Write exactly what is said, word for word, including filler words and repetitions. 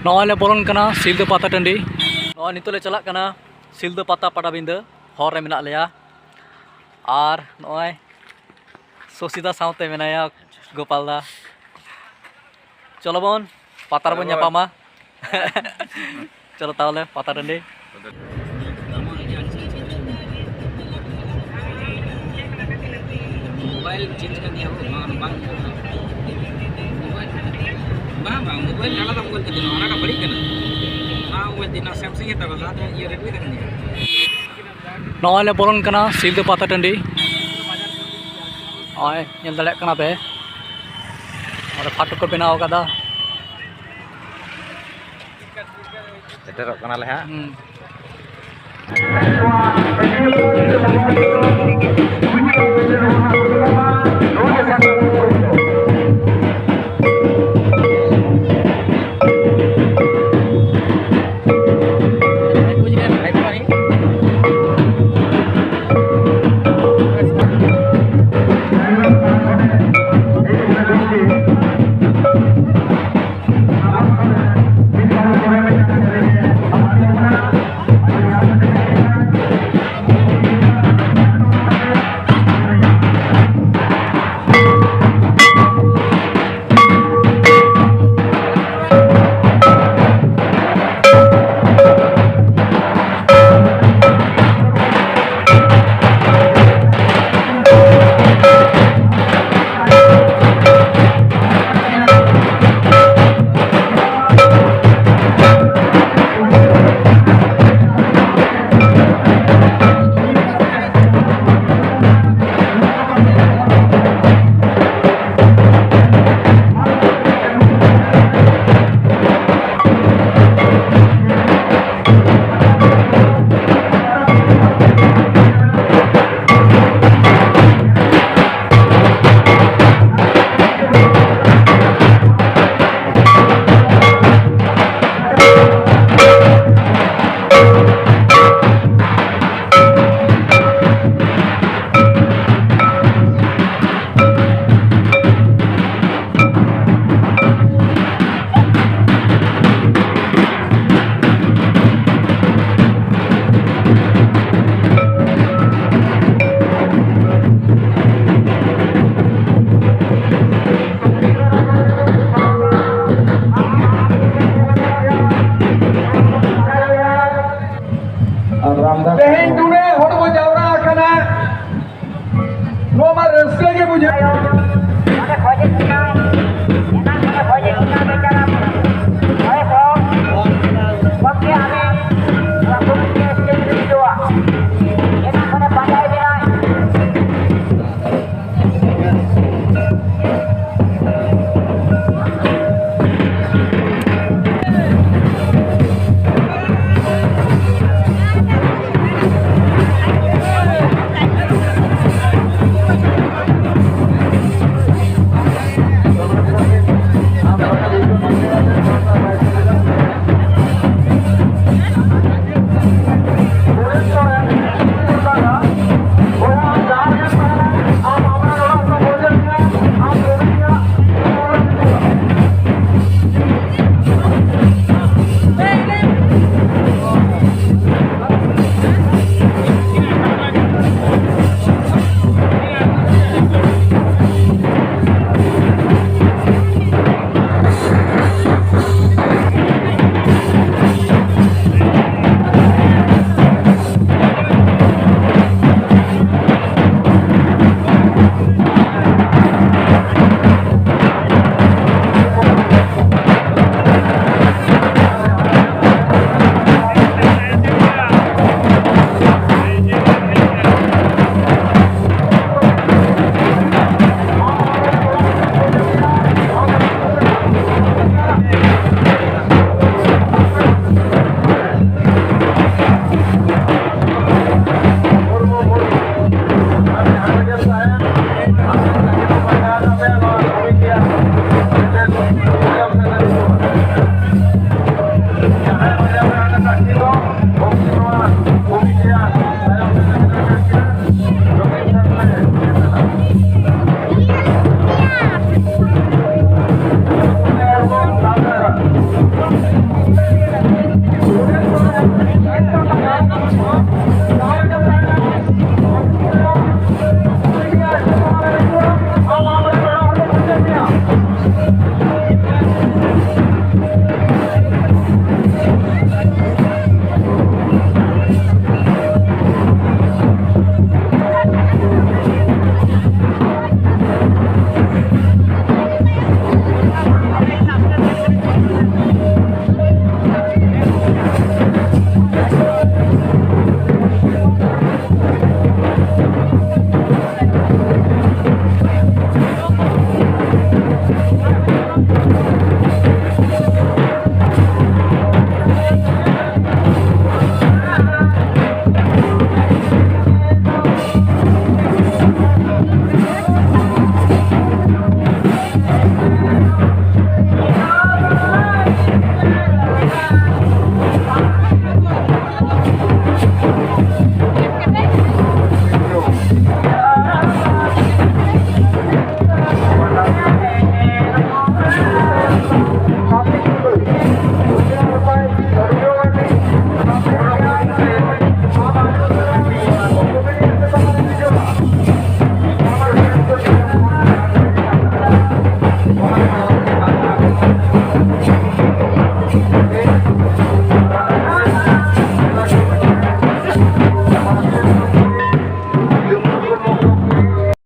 ᱱᱚᱜᱼᱚᱭ ᱞᱮ ᱵᱚᱞᱚᱱ ᱠᱟᱱᱟ ᱥᱤᱞᱫᱟᱹ ᱯᱟᱛᱟ ᱴᱟᱺᱰᱤ᱾ ᱱᱚᱜᱼᱚᱭ ᱱᱤᱛᱚᱜ ᱞᱮ ᱪᱟᱞᱟᱜ ᱠᱟᱱᱟ ᱥᱤᱞᱫᱟᱹ ᱯᱟᱛᱟ ᱯᱟᱴᱟᱵᱤᱸᱫᱟᱹ᱾ ᱦᱚᱨ ᱨᱮ ᱢᱮᱱᱟᱜ ᱞᱮᱭᱟ᱾ ᱟᱨ ᱱᱚᱜᱼᱚᱭ ᱥᱚᱥᱤᱫᱟ ᱥᱟᱶᱛᱮ ᱢᱮᱱᱟᱭᱟ ᱜᱳᱯᱟᱞ ᱫᱟ᱾ ᱪᱚᱞᱚ ᱵᱚᱱ ᱯᱟᱛᱟ ᱨᱮᱵᱚᱱ ᱪᱚᱞᱚ ᱵᱚᱱ᱾ ᱧᱟᱯᱟᱢᱟ᱾ ᱪᱚᱞᱚ ᱛᱟᱦᱚᱞᱮ ᱯᱟᱛᱟ ᱴᱟᱺᱰᱤ᱾ ᱢᱳᱵᱟᱭᱤᱞ ᱪᱮᱧᱡᱽ ᱠᱟᱱ ᱜᱮᱭᱟ ᱦᱳ, ᱵᱟᱝ, ᱵᱟᱝ, ᱢᱳᱵᱟᱭᱤᱞ, ᱵᱟᱝ, ᱵᱟᱝ, ᱢᱳᱵᱟᱭᱤᱞ ᱟᱞᱟᱫᱟ ᱢᱳᱵᱟᱭᱤᱞ ᱠᱟᱱ ᱛᱤᱧᱟ, ᱚᱱᱟᱴᱟᱜ ᱵᱟᱹᱲᱤᱡ ᱠᱟᱱᱟ᱾ ᱚᱱᱟ ᱢᱳᱵᱟᱤᱞ ᱫᱤᱱ ᱥᱮᱢᱥᱟᱝ ᱮ ᱛᱟᱵᱮ, ᱞᱟᱦᱟ ᱫᱚ ᱤᱭᱟᱹ ᱨᱮᱰᱢᱤ ᱛᱟᱦᱮᱸ ᱠᱟᱱ ᱛᱤᱧᱟ᱾ ᱱᱚᱜᱼᱚᱭ ᱞᱮ ᱵᱚᱞᱚᱱ ᱠᱟᱱᱟ ᱥᱤᱞᱫᱟᱹ ᱯᱟᱛᱟ ᱴᱟᱺᱰᱤ᱾ ᱱᱚᱜᱼᱚᱭ ᱧᱮᱞ ᱫᱟᱲᱮᱭᱟᱜ ᱠᱟᱱᱟ ᱯᱮ, ᱚᱸᱰᱮ ᱯᱷᱟᱴᱚᱠ ᱠᱚ ᱵᱮᱱᱟᱣ ᱟᱠᱟᱫᱟ᱾ ᱥᱮᱴᱮᱨᱚᱜ ᱠᱟᱱᱟᱞᱮ ᱦᱟᱸᱜ᱾ ᱦᱩᱸ᱾